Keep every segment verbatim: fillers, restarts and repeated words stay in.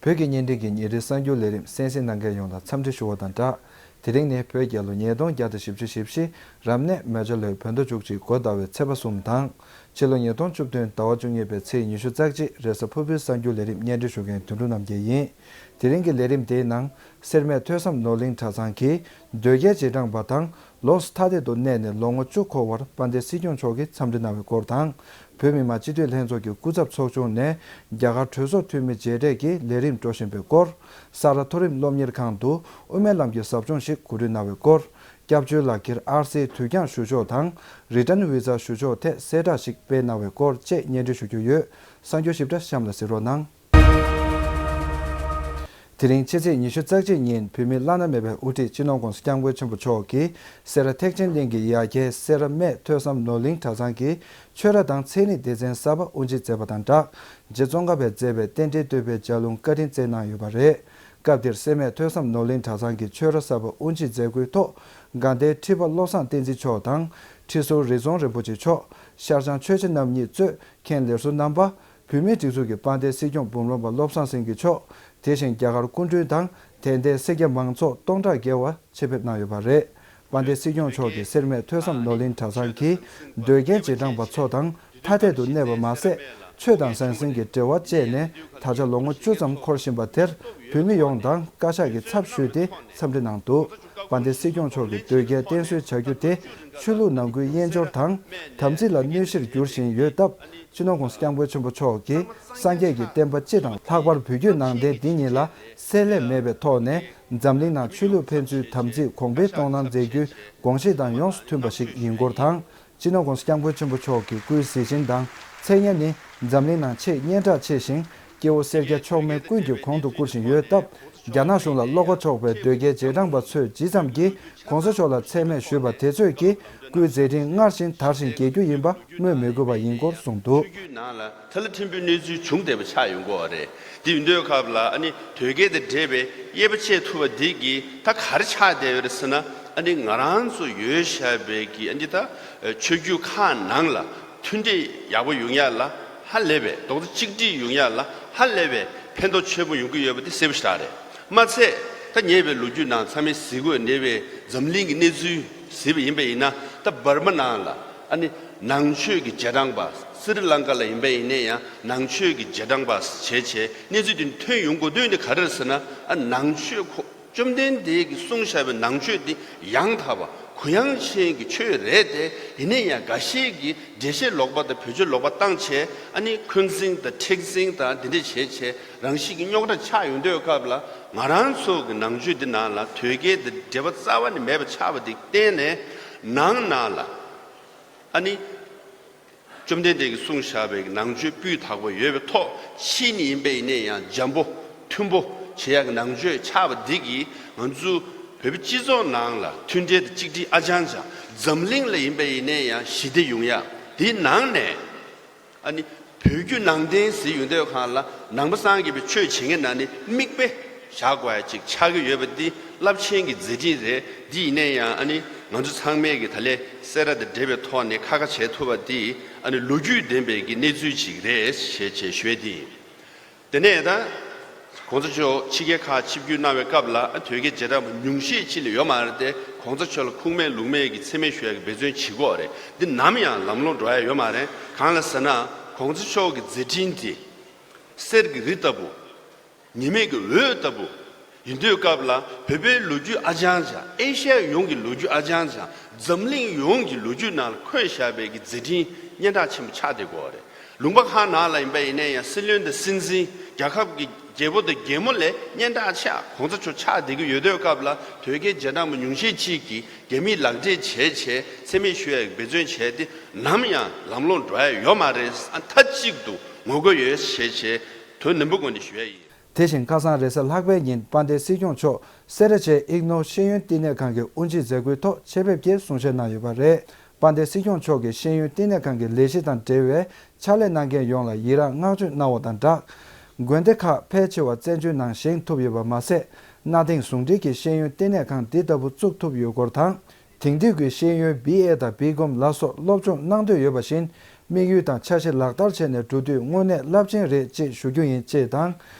བོད་ཀྱི་བརྙན་འཕྲིན་གྱི་ཉིན་རེའི་གསར་འགྱུར་ལས་རིམ་གསན་གཟིགས་གནང་མཁན་ཡོངས་ལ་འཚམས་འདྲི་ཞུ་བ་དང་སྦྲགས། དེ་རིང་ནི་བོད་རྒྱལ་ལོ་ཉིས་སྟོང་བརྒྱ་དང་བཞི་བཅུ་ཞེ་བཞི། རབ་གནས་མེ་བྱ་ལོའི་བོད་ཟླ་བཅུ་གཅིག་འགོ་ཟླ་བའི་ཚེས་པ་གསུམ་དང་། ཕྱི་ལོ་ཉིས་སྟོང་བཅུ་བདུན་ཟླ་བ་བཅུ་གཉིས་པའི་ཚེས་ཉི་ཤུ་རྩ་གཅིག་རེས་གཟའ་ཕུར་བུའི་གསར་འགྱུར་ལས་རིམ་སྙན་སྒྲོན་ཞུ་མཁན་དོན་གྲུབ་རྣམ་རྒྱལ་ཡིན། དེ་རིང་གི་ལས་རིམ་དེའི་ནང་། སེར་སྨད་ཐོས་བསམ་ནོར་གླིང་གྲྭ་ཚང་གིས་དོལ་རྒྱལ་རྗེས་འབྲང་པ་དང་ལོགས་སུ་ཐ་དད་དུ་གནས་ནས་ལོ་ངོ་བཅུ་འཁོར་བར་དཔལ་ལྡན་སྲིད་སྐྱོང་མཆོག་གིས་འཚམས་འདྲི་གནང་བའི་སྐོར་དང་། བོད་མི་མང་སྤྱི་འཐུས་ལྷན་ཚོགས་ཀྱི་སྐུ་ཚབ་ཚོགས་ཆུང་ནས་རྒྱ་གར་གྲོས་ཚོགས་འཐུས་མི་མཇལ་འཕྲད་ཀྱིས་ལས་རིམ་སྤྲོ་བཞིན་པའི་སྐོར། ས་རཱ་མཐོ་རིམ་སློབ་གཉེར་ཁང་དུ་དབུ་མའི་ལམ་གྱི་ཟབ་སྦྱོང་ཞིག་གོ་སྒྲིག་གནང་བའི་སྐོར། སྐྱབས་བཅོལ་ལག་འཁྱེར་ཨར་སིའི་དུས་འགྱངས་ཞུ་ཕྱོགས་དང་རི་ཊན་བི་ཛ་ཞུ་ཕྱོགས་ཐད་གསལ་བསྒྲགས་ཤིག་སྤེལ་གནང་བའི་སྐོར་བཅས་སྙན་སྒྲོན་ཞུ་རྒྱུ་ཡོད། གསར་འགྱུར་ཞིབ་ཕྲ་གཤམ་ལ་གཟིགས་རོགས་གནང་། དེ་རིང་ཕྱི་ཚེས་ཉི་ཤུ་རྩ་གཅིག་ཉིན་བོད་མིའི་བླ་ན་མེད་པའི་དབུ་ཁྲིད་སྤྱི་ནོར་༸གོང་ས་༸སྐྱབས་མགོན་ཆེན་པོ་མཆོག་གིས་སེ་ར་ཐེག་ཆེན་གླིང་གི་ཡ་གྱལ་སེ་ར་སྨད་ཐོས་བསམ་ནོར་གླིང་གྲྭ་ཚང་གི་ཆོས་ར་དང་ཚན་རིག་སྡེ་ཚན་གསར་པ་དབུ་འབྱེད་མཛད་པ་དང་སྦྲགས། རྗེ་ཙོང་ཁ་པས་མཛད་པའི་རྟེན་འབྲེལ་བསྟོད་པའི་ལྗགས་ལུང་བཀའ་དྲིན་སྩལ་གནང་ཡོད་པ་རེད། སྐབས་དེར་སེ་སྨད་ཐོས་བསམ་ནོར་གླིང་གྲྭ་ཚང་གི་ཆོས་ར་གསར་པ་དབུ་འབྱེད་མཛད་སྒོའི་ཐོག་དགའ་ལྡན་ཁྲི་པ་བློ་བཟང་བསྟན་འཛིན་མཆོག་དང་། ཁྲི་ཟུར་རི་རྫོང་རིན་པོ་ཆེ་མཆོག་ཤར་བྱང་ཆོས་རྗེ་རྣམ་གཉིས་གཙོས་མཁན་ལས་ཟུར་རྣམ་པ། བོད་མིའི་སྒྲིག་འཛུགས་ཀྱི་དཔལ་ལྡན་སྲིད་སྐྱོང་འབུམ་རམས་པ་བློ་བཟང་སེང་གེ་མཆོག་དེ་བཞིན་རྒྱ་གར་སྐུ་མགྲོན་དང་དད་ལྡན་སེར་སྐྱ་མང་ཚོགས་སྟོང་ཕྲག་བརྒལ་བ་ཆེད་ཕེབས་གནང་ཡོད་པ་རེད། དཔལ་ལྡན་སྲིད་སྐྱོང་མཆོག་གིས་སེར་སྨད་ཐོས་བསམ་ནོར་གླིང་གྲྭ་ཚང་གི་དོལ་རྒྱལ་རྗེས་འབྲང་པ་ཚོ་དང་ཐ་དད་དུ་གནས་པ་མ་ཟད། ཆོས་དང་ཟང་ཟིང་གི་འབྲེལ་བ་བཅད་ནས་ད་ཆ་ལོ་ངོ་བཅུ་ཙམ་འཁོར་བཞིན་པ་དེར་བོད་མི་ཡོངས་དང་བཀའ་ཤག་གི་ཚབ་ཞུས་ཏེ་འཚམས་འདྲི་གནང་འདུག་དཔལ་ལྡན་སྲིད་སྐྱོང་མཆོག་གིས་དོལ་རྒྱལ་བསྟེན་གསོལ་བྱ་རྒྱུ་དེ་ཆོས་ལུགས་ནང་ཁུལ་དབྱེན་སྦྱོར་དང་དམ་ཚིག་ལ་གནོད་གཞིར་འགྱུར་བཞིན་ཡོད་སྟབས། སྤྱི་ནོར་༸གོང་ས་༸སྐྱབས་མགོན་ཆེན་པོ་མཆོག་གིས་སངས་རྒྱས་ཀྱི་བསྟན་པ་སྤྱི་དང་ལྷག་པར་བོད་བརྒྱུད་ནང་བསྟན་འདི་ཉིད་ལ་བསྲེ་ལྷད་མེད་པའི་ཐོག་ནས་འཛམ་གླིང་ནང་ཆོས་ལུགས་ཕན་ཚུན་དམ་ཚིག་གོང་འཕེལ་གཏོང་གནང་མཛད་རྒྱུའི་དགོངས་གཞི་དང་ཡོངས་སུ་མཐུན་པ་ཞིག་ཡིན་སྐོར་དང་། སྤྱི་ནོར་༸གོང་ས་༸སྐྱབས་མགོན་ཆེན་པོ་མཆོག་གི་སྐུའི་གཟི་བྱིན་དང་མཚན་སྙན་ནི་འཛམ་གླིང་ནང་ཆེས་སྙན་གྲགས་ཆེ་ཞིང་། སྐྱེ་བོ་སེར་སྐྱ་མཆོག་དམན་ཀུན་གྱིས་གོང་དུ་བཀུར་བཞིན་ཡོད་སྟབས། རྒྱ་ནག་གཞུང་ལ་བློ་ཁ་ཕྱོགས་པའི་དོལ་རྒྱལ་རྗེས་འབྲང་པ་ཚོས་ཇི་ཙམ་གྱིས་༸གོང་ས་མཆོག་ལ་མཚན་སྨད་ཞུས་པ་དེ་ཚོས་ཀྱིས་སྐུའི་མཛད་འཕྲིན་སྔར་བཞིན་དར་ཞིང་རྒྱས་རྒྱུ་ཡིན་པ་སྨོས་མི་དགོས་པ་ཡིན་སྐོར་གསུངས་འདུག་ཆོས་བརྒྱུད་ནང་ལ་ཐ་ལ་ཕྲན་བུའི་གནས་ཚུལ་བྱུང་བསྡད་པ་ཆགས་ཡོང་གི་ཡོད་རེད། དེ་ཡིན་དུས་སྐབས་ལ་ཨ་ནི་དོལ་རྒྱལ་དང་འབྲེལ་བའི་དབྱེ་བ་ཕྱེ་ཐུབ་པ་འདི་གིས་ད་ག་རེ་ཆགས་བསྡད་ཡོད་རེད་ཟེར་ན། ཨ་ནི་ང་རང་ཚོ་ཡོད་བཞག་པའི་གི་ཨ་ནི་ད་ཆོས་བརྒྱུད་ཁག་ནང་ལ་མཐུན་སྒྲིལ་ཡག་པོ་ཡོང་ཡ་ལ་ཧ་ལས་པའི་རྡོག་རྩ་གཅིག་སྒྲིལ་ཡོང་ཡ་ལ་ཧ་ལས་པའི་ཕན་ཐོགས་ཆེན་པོ་ཡོང་གི་ཡོད་པ་དེ་གསལ་པོ་ཞེ་དྲག་རེད། མ་ཚད་ད་ཉེ་བའི་ལོ་རྒྱུས་ནང་ཚང་མས་གཟིགས་དགོས་ནས་པའི་འཛམ་གླིང་གི་གནས་ཚུལ་གཟིགས་པ་ཡིན་པ་ཡིན་ན། ད་འབར་མ་ནང་ལ་ཨ་ནི་ནང་ཆོས་ཀྱི་རྗེས་འབྲང་པ། སི་རི་ལང་ཀ་ལ་ཡིན་པ་ཡིན་ནའི་ཡང་ནང་ཆོས་ཀྱི་རྗེས་འབྲང་པ་བྱས་བྱས་གནས་ཚུལ་དེ་ཐོན་ཡོང་དགོས་དོན་དེ་ག་རེ་རེད་ཟེར་ན། ཨ་ནང་ཆོས་ཁོ་བཅོམ་ལྡན་འདས་ཀྱིས་གསུངས་བཞག་པའི་ནང་ཆོས་འདི་ཡང་དག་པ་གུ་ཡངས་ཅན་གྱི་ཆོས་རེད་དེ། ཡིན་ནའི་ཡང་འགའ་ཤས་ཀྱིས་འགྲེལ་བཤད་ལོག་པ་དང་བེད་སྤྱོད་ལོག་པ་བཏང་བྱས་ཨ་ནི་འཁོན་འཛིང་དང་མཁྲེགས་འཛིང་དང་འདི་འདྲ་བྱས་བྱས་རང་བཞིན་གྱི་རྙོག་དྲ་ཆགས་ཡོང་དུས་སྐབས་ལ། ང་རང་ཚོ་གི་ནང་ཆོས་འདི་ནང་ལ་དོལ་རྒྱལ་དང་འབྲེལ་བ་རྩ་བ་ནས་མེད་པ་ཆགས་པ་འདི་བརྟེན་ནས་ནང་ནང་ལ་ཨ་ནི། བཅོམ་ལྡན་འདས་ཀྱིས་གསུངས་བཞག་པའི་ནང་ཆོས་སྤུས་དག་པོ་ཡོད་པའི་ཐོག་ཕྱིས་ནས་ཡིན་པ་ཡིན་ནའི་ཡང་འཇམ་པོ་མཐུན་པོ་བྱེད་ཡག་གི་ནང་ཆོས་ཆགས་པ་འདི་གིས་ང་ཚོ་བོད་པའི་སྤྱི་ཚོགས་ནང་ལ་མཐུན་སྒྲིལ་དང་གཅིག་སྒྲིལ་ཨ་ཅང་ཅང་། འཛམ་གླིང་ལ་ཡིན་པ་ཡིན་ནའི་ཡང་ཞི་བདེ་ཡོང་ཡག་དེའི་ནང་ནས་ཨ་ནི་བོད་བརྒྱུད་ནང་བསྟན་ཟེར་ཡོང་དུས་སྒང་ལ་ནང་པ་སངས་རྒྱས་པའི་ཆོས་བྱེད་མཁན་ནང་ནས་མིག་དཔེ་བཞག་དགོས་ཡ་ཅིག་ཆགས་ཀྱི་ཡོད་པ་འདི་རླབས་ཆེན་གྱི་མཛད་འཕྲིན་རེད། འདི་ཡིན་ནའི་ཡང་ཨ་ནི་ང་ཚོ་ཚང་མས་ཀྱི་ད་ལས་སེ་ར་དང་འབྲེལ་བའི་ཐོག་ནས་ཁ་ཁ་བྱེད་ཐུབ་པ་འདི་ཨ་ནི་ལོ་རྒྱུས་ལྡན་པའི་གི་གནས་ཚུལ་ཅིག་རེད་ཞེས་བྱས་ཞུ་ཡས་འདི་ཡིན། དེ་ནས་ད་༸གོང་ས་མཆོག་ཕྱི་རྒྱལ་ཁག་ཆིབས་བསྒྱུར་གནང་བའི་སྐབས་ལ་ཨ་དོལ་རྒྱལ་རྗེས་འབྲང་པ་ཉུང་ཤས་ཅིག་ལས་ཡོད་མ་རེད་དེ། ༸གོང་ས་མཆོག་ལ་ཁུངས་མེད་ལུང་མེད་ཀྱི་མཚན་སྨད་ཞུ་ཡ་གི་འབད་བརྩོན་བྱེད་ཀྱི་ཡོད་རེད། འདི་ནམ་ཡང་ལམ་ལྷོང་འགྲོ་ཡ་ཡོད་མ་རེད། གང་ལ་ཟེར་ན་༸གོང་ས་མཆོག་གི་མཛད་འཕྲིན་འདི་གསེར་གྱི་རི་ལྟ་བུ། ཉི་མའི་གི་འོད་ལྟ་བུ། ཡིན་དུས་སྐབས་ལ་བོད་པའི་ལོ་རྒྱུས་ཨ་ཅང་ཅང་། ཨེ་ཤ་ཡ་ཡོངས་ཀྱི་ལོ་རྒྱུས་ཨ་ཅང་ཅང་། འཛམ་གླིང་ཡོངས་ཀྱི་ལོ་རྒྱུས་ནང་ལ་འཁོད་བཞག་པའི་གི་མཛད་འཕྲིན་སྙན་གྲགས་ཆེན་པོ་ཆགས་བསྡད་ཀྱི་ཡོད་རེད། ལུང་པ་ཁག་ནང་ལ་ཡིན་པ་ཡིན་ནའི་ཡང་སྲིད་བློན་དང་སྲིད་འཛིན། རྒྱལ་ཁབ་ཀྱི་རྒྱལ་པོ་དང་རྒྱལ་མོ་ལས་སྙན་གྲགས་ཆེ་༸གོང་ས་མཆོག་ཆགས་བསྡད་ཀྱི་ཡོད་དུས་སྐབས་ལ་དོལ་རྒྱལ་རྗེས་འབྲང་པ་ཉུང་ཤས་ཅིག་གིས་རྒྱ་མིས་ལག་འབྲེལ་བྱས་བྱས་མཚན་སྨད་ཞུ་ཡ་གི་འབད་བརྩོན་བྱས་ཏེ་ནམ་ཡང་ལམ་ལྷོང་འགྲོ་ཡ་ཡོད་མ་རེད། ཨ་མཐའ་གཅིག་ཏུ་ངོ་རྒོལ་ཡོད་ཞེས་བྱས་དོན་ནན་པོ་སྒོ་ནས་ཞུ་ཡ་ཡིན། དེ་བཞིན་ཁ་སང་རེས་གཟའ་ལྷག་པའི་ཉིན་དཔལ་ལྡན་སྲིད་སྐྱོང་མཆོག་སེ་ར་བྱེས་ཨིག་ནོར་ཤེས་ཡོན་བསྟི་གནས་ཁང་གི་དབུ་འབྱེད་མཛད་སྒོའི་ཐོག་ཆེད་ཕེབས་ཀྱིས་གསུང་བཤད་གནང་ཡོད་པ་རེད། དཔལ་ལྡན་སྲིད་སྐྱོང་མཆོག་གིས་ཤེས་ཡོན་བསྟི་གནས་ཁང་གི་ལས་གཞི་དང་འབྲེལ་བའི་ཕྱག་ལས་གནང་མཁན་ཡོངས་ལ་ཡི་རངས་བསྔགས་བརྗོད་གནང་བ་དང་སྦྲགས། དགོན་སྡེ་ཁག་ཕལ་ཆེ་བ་བཙན་བྱོལ་ནང་བཞེངས་ཐུབ་ཡོད་པ་མ་ཟད། གནའ་དེང་ཟུང་འབྲེལ་གྱིས་ཤེས་ཡོན་བསྟི་གནས་ཁང་འདི་ལྟ་བུ་བཙུགས་ཐུབ་ཡོད་སྐོར་དང་། དེང་དུས་ཀྱི་ཤེས་ཡོན་བི་ཨེ་དང་བི་ཀོམ་ལ་སོགས་སློབ་སྦྱོང་གནང་འདོད་ཡོད་པ་བཞིན། དམིགས་ཡུལ་དང་འཆར་གཞི་ལག་བསྟར་བྱས་ནས་འགྲོ་དུས་དངོས་གནས་རླབས་ཆེན་རེད་ཅེས་ཞུ་རྒྱུ་ཡིན་ཅེས་དང་།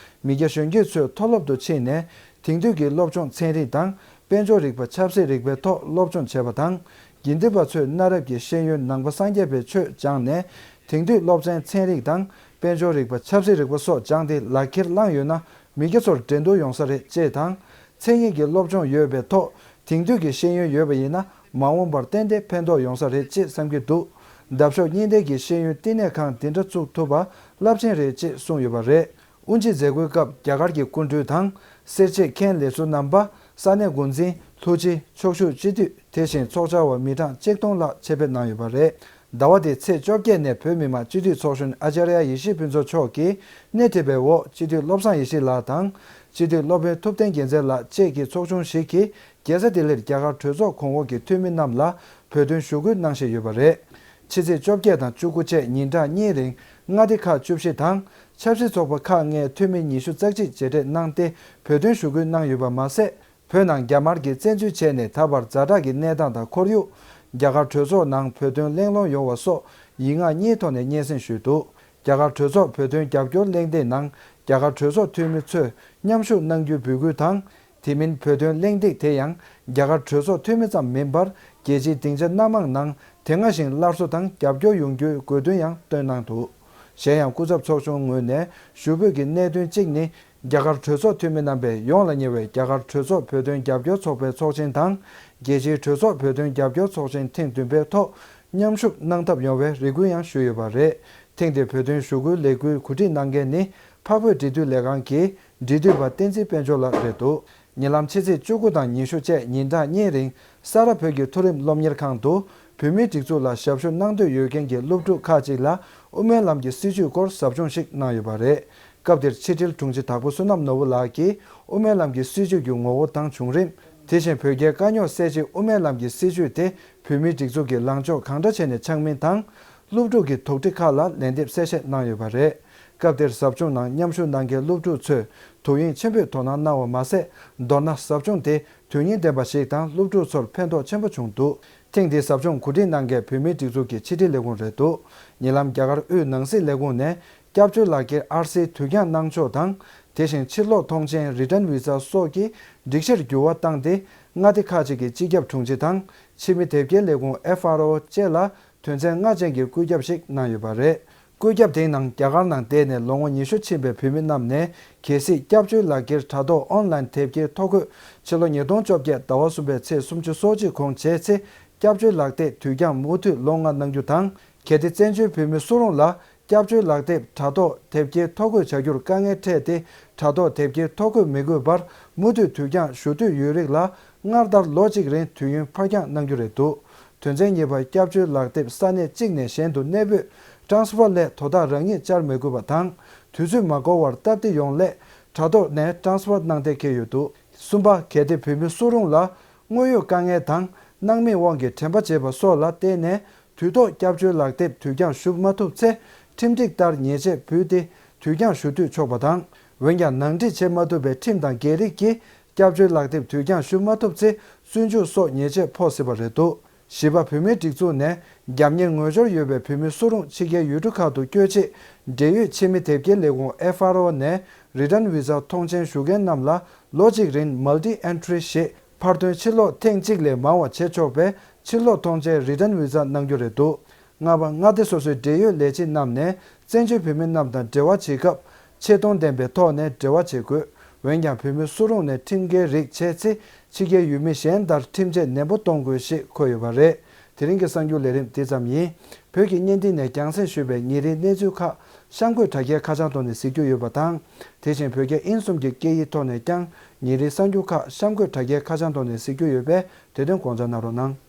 མི་སྐྱ་གཞོན་སྐྱེས་ཚོས་མཐོ་སློབ་ཏུ་ཕྱིན་ནས་དེང་དུས་ཀྱི་སློབ་སྦྱོང་ཚན་རིག་དང་དཔལ་འབྱོར་རིག་པ་ཆབ་སྲིད་རིག་པའི་ཐོག་སློབ་སྦྱོང་བྱས་པ་དང་། དགེ་འདུན་པ་ཚོས་གནའ་རབས་ཀྱི་ཤེས་ཡོན་ནང་པ་སངས་རྒྱས་པའི་ཆོས་སྦྱངས་ནས་དེང་དུས་སློབ་ཚན་ཚན་རིག་དང་དཔལ་འབྱོར་རིག་པ་ཆབ་སྲིད་རིག་པ་སོགས་སྦྱངས་ཏེ་ལག་ཁྱེར་བླངས་ཡོད་ན་མི་སྐྱ་ཚོར་འགྲན་བསྡུར་ཡོང་ས་རེད་ཅེས་དང་། མཚན་ཉིད་ཀྱི་སློབ་སྦྱོང་ཡོད་པའི་ཐོག་དེང་དུས་ཀྱི་ཤེས་ཡོན་ཡོད་པ་ཡིན་ན་མ་འོངས་པར་ཏན་ཏན་ཕན་ཐོགས་ཡོང་ས་རེད་ཅེས་བསམ་གྱི་འདུག་འདབ་གཤོག་གཉིས་ལྡན་གྱི་ཤེས་ཡོན་བསྟི་གནས་ཁང་འདི་འདྲ་བཙུགས་ཐུབ་པ་རླབས་ཆེན་རེད་ཅེས་གསུངས་ཡོད་པ་རེད། དབུ་འབྱེད་མཛད་སྒོའི་སྐབས་རྒྱ་གར་གྱི་སྐུ་མགྲོན་དང་། སེར་བྱེས་མཁན་ལས་ཟུར་རྣམ་པ། ས་གནས་འགོ་འཛིན། ལྷུ་ཅི། ཕྱོགས་བཞུགས་སྤྱི་འཐུས། དེ་བཞིན་ཚོགས་བཅར་བ་མི་གྲངས་ཆིག་སྟོང་ལྷག་ཆེད་ཕེབས་གནང་ཡོད་པ་རེད། ཟླ་བ་འདིའི་ཚེས་བཅོ་བརྒྱད་ནས་བོད་མི་མང་སྤྱི་འཐུས་ཚོགས་གཞོན་ཨ་ཅཱརྱ་ཡེ་ཤེས་ཕུན་ཚོགས་མཆོག་གིས་སྣེ་ཁྲིད་པའི་འོག་སྤྱི་འཐུས་བློ་བཟང་ཡེ་ཤེས་ལགས་དང་། སྤྱི་འཐུས་སློབ་དཔོན་ཐུབ་བསྟན་རྒྱལ་མཚན་ལགས་བཅས་ཀྱི་ཚོགས་ཆུང་ཞིག་གིས། རྒྱལ་ས་ལྡི་ལིར་རྒྱ་གར་གྲོས་ཚོགས་གོང་འོག་གི་འཐུས་མི་རྣམས་ལ་བོད་དོན་ཞུ་སྐུལ་གནང་བཞིན་ཡོད་པ་རེད། ཕྱི་ཚེས་བཅོ་བརྒྱད་དང་བཅུ་དགུ་བཅས་ཉིན་གྲངས་གཉིས་རིང་མངའ་སྡེ་ཁག་བཅུ་བཞི་དང་ཆབ་སྲིད་ཚོགས་པ་ཁག་ལྔའི་འཐུས་མི་ཉི་ཤུ་རྩ་གཅིག་མཇལ་འཕྲད་གནང་སྟེ་བོད་དོན་ཞུ་སྐུལ་གནང་ཡོད་པ་མ་ཟད། བོད་ནང་རྒྱ་དམར་གྱིས་བཙན་འཛུལ་བྱས་ནས་ད་བར་ཛ་དྲག་གི་གནས་སྟངས་དང་ཁོར་ཡུག་རྒྱ་གར་གྲོས་ཚོགས་ནང་བོད་དོན་གླེང་སློང་ཡོང་བ་སོགས་ཡིག་ངག་གཉིས་ཐོག་ནས་སྙན་སེང་ཞུས་འདུག་རྒྱ་གར་གྲོས་ཚོགས་བོད་དོན་རྒྱབ་སྐྱོར་གླེང་སྟེགས་ནང་རྒྱ་གར་གྲོས་ཚོགས་འཐུས་མི་ཚོས་མཉམ་ཞུགས་གནང་རྒྱུའི་འབོད་སྐུལ་དང་། དེ་མིན་བོད་དོན་གླེང་སྟེགས་དེ་ཡང་རྒྱ་གར་གྲོས་ཚོགས་འཐུས་མི་ཙམ་མིན་པར་རྒྱལ་སྤྱིའི་སྡིངས་ཆ་སྣ་མང་ནང་དེ་སྔ་བཞིན་སླར་གསོ་དང་རྒྱབ་སྐྱོར་ཡོང་རྒྱུའི་དགོས་འདུན་ཡང་བཏོན་གནང་འདུག་གཞན་ཡང་སྐུ་ཚབ་ཚོགས་ཆུང་ངོས་ནས་ཞུ་འབོད་ཀྱི་གནད་དོན་གཅིག་ནི། རྒྱ་གར་གྲོས་ཚོགས་འཐུས་མི་རྣམ་པས་ཡོངས་ལ་ཉེ་བའི་རྒྱ་གར་གྲོས་ཚོགས་བོད་དོན་རྒྱབ་སྐྱོར་ཚོགས་པའི་ཚོགས་ཆེན་དང་། རྒྱལ་སྤྱིའི་གྲོས་ཚོགས་བོད་དོན་རྒྱབ་སྐྱོར་ཚོགས་ཆེན་ཐེངས་བདུན་པའི་ཐོག་མཉམ་ཞུགས་གནང་ཐབས་ཡོང་བའི་རེ་སྐུལ་ཡང་ཞུས་ཡོད་པ་རེད། ཐེངས་འདིར་བོད་དོན་ཞུ་སྐུལ་ལས་འགུལ་གོ་སྒྲིག་གནང་མཁན་ནི། འཕགས་བོད་འབྲེལ་མཐུད་ལས་ཁང་གི་འབྲེལ་མཐུད་པ་བསྟན་འཛིན་དཔལ་འབྱོར་ལགས་རེད་འདུག་ཉེ་ལམ་ཕྱི་ཚེས་བཅུ་དགུ་དང་ཉི་ཤུ་བཅས་ཉིན་གྲངས་གཉིས་རིང་ས་རཱ་བོད་ཀྱི་མཐོ་རིམ་སློབ་གཉེར་ཁང་དུ་བོད་མིའི་སྒྲིག་འཛུགས་ལ་ཞབས་ཞུ་གནང་འདོད་ཡོད་མཁན་གྱི་སློབ་ཕྲུག་ཁག་ཅིག་ལ་དབུ་མའི་ལམ་གྱི་སྲིད་བྱུས་སྐོར་ཟབ་སྦྱོང་ཞིག་གནང་ཡོད་པ་རེད། སྐབས་དེར་ཕྱི་དྲིལ་དྲུང་ཆེ་དྭགས་པོ་བསོད་ནམས་ནོར་བུ་ལགས་ཀྱིས་དབུ་མའི་ལམ་གྱི་སྲིད་བྱུས་ཀྱི་ངོ་བོ་དང་བྱུང་རིམ། དེ་བཞིན་བོད་རྒྱའི་དཀའ་རྙོག་སེལ་ཆེད་དབུ་མའི་ལམ་གྱི་སྲིད་བྱུས་དེ་བོད་མིའི་སྒྲིག་འཛུགས་ཀྱི་ལངས་ཕྱོགས་གང་འདྲ་བྱས་ནས་ཆགས་མིན་དང་། སློབ་ཕྲུག་གི་དོགས་འདྲི་ཁག་ལ་ལན་འདེབས་གསལ་བཤད་གནང་ཡོད་པ་རེད། སྐབས་དེར་ཟབ་སྦྱོང་ནང་མཉམ་ཞུགས་གནང་མཁན་སློབ་ཕྲུག་ཚོས་དུས་ཡུན་ཆེན་པོས་དོ་སྣང་གནང་བ་མ་ཟད། མདོར་ན་ཟབ་སྦྱོང་དེ་དོན་སྙིང་ལྡན་པ་ཞིག་དང་སློབ་ཕྲུག་ཚོར་ཕན་ཐོགས་ཆེན་པོ་བྱུང་འདུག་ཐེངས་འདིའི་ཟབ་སྦྱོང་གོ་སྒྲིག་གནང་མཁན་བོད་མིའི་སྒྲིག་འཛུགས་ཀྱི་ཕྱི་དྲིལ་ལས་ཁུངས་རེད་འདུག་ཉེ་ལམ་རྒྱ་གར་དབུས་ནང་སྲིད་ལས་ཁུངས་ནས་སྐྱབས་བཅོལ་ལག་འཁྱེར་ཨར་སིའི་དུས་འགྱངས་གནང་ཕྱོགས་དང་། དེ་བཞིན་ཕྱིར་ལོག་ཐོངས་མཆན་རི་ཊན་བི་ཛ་སོགས་ཀྱི་སྒྲིག་གཞིར་འགྱུར་བ་བཏང་སྟེ། མངའ་སྡེ་ཁག་ཅིག་གི་སྤྱི་ཁྱབ་དྲུང་ཆེ་དང་། ཕྱི་མི་དེབ་སྐྱེལ་ལས་ཁུངས་ཨེཕ་ཨར་ཨོ་བཅས་ལ་དོན་ཚན་ལྔ་ཅན་གྱི་བཀོད་ཁྱབ་ཞིག་གནང་ཡོད་པ་རེད། བཀོད་ཁྱབ་དེའི་ནང་རྒྱ་གར་ནང་བསྡད་ནས་ལོ་ངོ་ཉི་ཤུ་ཕྱིན་པའི་བོད་མི་རྣམས་ནས་གལ་སྲིད་སྐྱབས་བཅོལ་ལག་འཁྱེར་དྲ་ཐོག་ཨོན་ལན་དེབ་སྐྱེལ་ཐོ་འགོད་ཕྱི་ལོ་ཉིས་སྟོང་བཅོ་བརྒྱད་ཟླ་བ་གསུམ་པའི་ཚེས་སོ་གཅིག་གོང་བྱས་ཚེ། སྐྱབས་བཅོལ་ལག་དེབ་དུས་འགྱངས་མུ་མཐུད་ལོ་ལྔ་གནང་རྒྱུ་དང་། གལ་ཏེ་བཙན་བྱོལ་བོད་མི་སུ་རུང་ལ་སྐྱབས་བཅོལ་ལག་དེབ་དྲ་ཐོག་དེབ་སྐྱེལ་ཐོ་འགོད་བྱ་རྒྱུར་དཀའ་ངལ་འཕྲད་དེ། དྲ་ཐོག་དེབ་སྐྱེལ་ཐོ་འགོད་མི་དགོས་པར་མུ་མཐུད་དུས་འགྱངས་ཞུ་འདོད་ཡོད་རིགས་ལ་སྔར་ལྟར་ལོ་གཅིག་རིང་དུས་ཡུན་ཕར་འགྱངས་གནང་རྒྱུ་རེད་འདུག་དོན་ཚན་གཉིས་པར་སྐྱབས་བཅོལ་ལག་དེབ་ས་གནས་གཅིག་ནས་གཞན་དུ་གནས་སྤོས་ཊཱན་སི་ཕར་སླད་དོ་བདག་རང་ཉིད་བཅར་མི་དགོས་པ་དང་། དུས་ཚོད་མ་འགོར་བར་སྟབས་བདེ་ཡོང་སླད་དྲ་ཐོག་ནས་ཊཱན་སི་ཕར་གནང་གཏན་འཁེལ་ཡོད་འདུག་གསུམ་པ། གལ་ཏེ་བོད་མི་སུ་རུང་ལ་དངོས་ཡོད་དཀའ་ངལ་དང་སྣང་མེད་དབང་གིས་དྲན་པ་བརྗེད་པ་སོགས་ལ་བརྟེན་ནས། དུས་ཐོག་སྐྱབས་བཅོལ་ལག་དེབ་དུས་འགྱངས་ཞུ་མ་ཐུབ་ཚེ། ཁྲིམས་སྒྲིག་ལྟར་ཉེས་ཆད་ཕུལ་ཏེ་དུས་འགྱངས་ཞུ་འཐུས་ཆོག་པ་དང་། འོན་ཀྱང་ནང་འགྲིག་བྱེད་མ་ཐུབ་པའི་ཁྲིམས་དང་འགལ་རིགས་ཀྱིས་སྐྱབས་བཅོལ་ལག་དེབ་དུས་འགྱངས་ཞུ་མ་ཐུབ་ཚེ་བཙོན་འཇུག་སོགས་ཉེས་ཆད་ཕོག་སྲིད་པ་རེད་འདུག་བཞི་པ། བོད་མིའི་སྒྲིག་འཛུགས་ནས་རྒྱབ་གཉེར་ངོས་སྦྱོར་ཡོད་པའི་བོད་མི་སུ་རུང་ཕྱི་རྒྱལ་ཡུལ་གྲུ་ཁག་ཏུ་བསྐྱོད་ཆེད། འབྲེལ་ཡོད་ཕྱི་མི་དེབ་སྐྱེལ་ལས་ཁུངས་ཨེཕ་ཨར་ཨོ་ནས་རི་ཊན་བི་ཛ་ཐོངས་མཆན་ཞུ་མཁན་རྣམས་ལ་ལོ་གཅིག་རིང་མལ་ཊི་ཨེན་ཊི་རི་ཞེས། ཕར་ཐོན་ཕྱིར་ལོག་ཐེངས་གཅིག་ལས་མང་བ་བྱེད་ཆོག་པའི་ཕྱིར་ལོག་ཐོངས་མཆན་རི་ཊན་བི་ཛ་གནང་རྒྱུ་རེད་འདུག་ལྔ་པ། མངའ་སྡེ་སོ་སོའི་འབྲེལ་ཡོད་ལས་བྱེད་རྣམས་ནས་བཙན་བྱོལ་བོད་མི་རྣམས་དང་འབྲེལ་བ་བྱེད་སྐབས་ཆེ་མཐོང་ལྡན་པའི་ཐོག་ནས་འབྲེལ་བ་བྱེད་དགོས། འོན་ཀྱང་བོད་མི་སུ་རུང་ནས་ཁྲིམས་འགལ་རིགས་བྱས་ཚེ་ཕྱི་རྒྱལ་ཡུལ་མི་གཞན་ལྟར་ཁྲིམས་ཆད་ནན་པོ་གཏོང་དགོས་ཞེས་འཁོད་ཡོད་པ་རེད། དེ་རིང་གི་གསར་འགྱུར་ལས་རིམ་འདི་ཙམ་ཡིན། བོད་ཀྱི་བརྙན་འཕྲིན་ནས་རྒྱང་སྲིང་ཞུས་པའི་ཉིན་རེའི་གནས་ཚུལ་ཁག་གཤམ་འཁོད་དྲ་རྒྱའི་ཁ་བྱང་ཐོག་ནས་གཟིགས་རྒྱུ་ཡོད་པ་དང་། དེ་བཞིན་བོད་རྒྱ་དབྱིན་གསུམ་གྱི་སྐད་ཡིག་ཐོག་ནས་ཀྱང་ཉིན་རེའི་གསར་འགྱུར་ཁག་གཤམ་འཁོད་དྲ་རྒྱའི་ཁ་བྱང་ཐོག་ནས་གཟིགས་རྒྱུ་ཡོད་པས་དེ་དོན་དགོངས་འཇགས་གནང་རོགས་གནང་།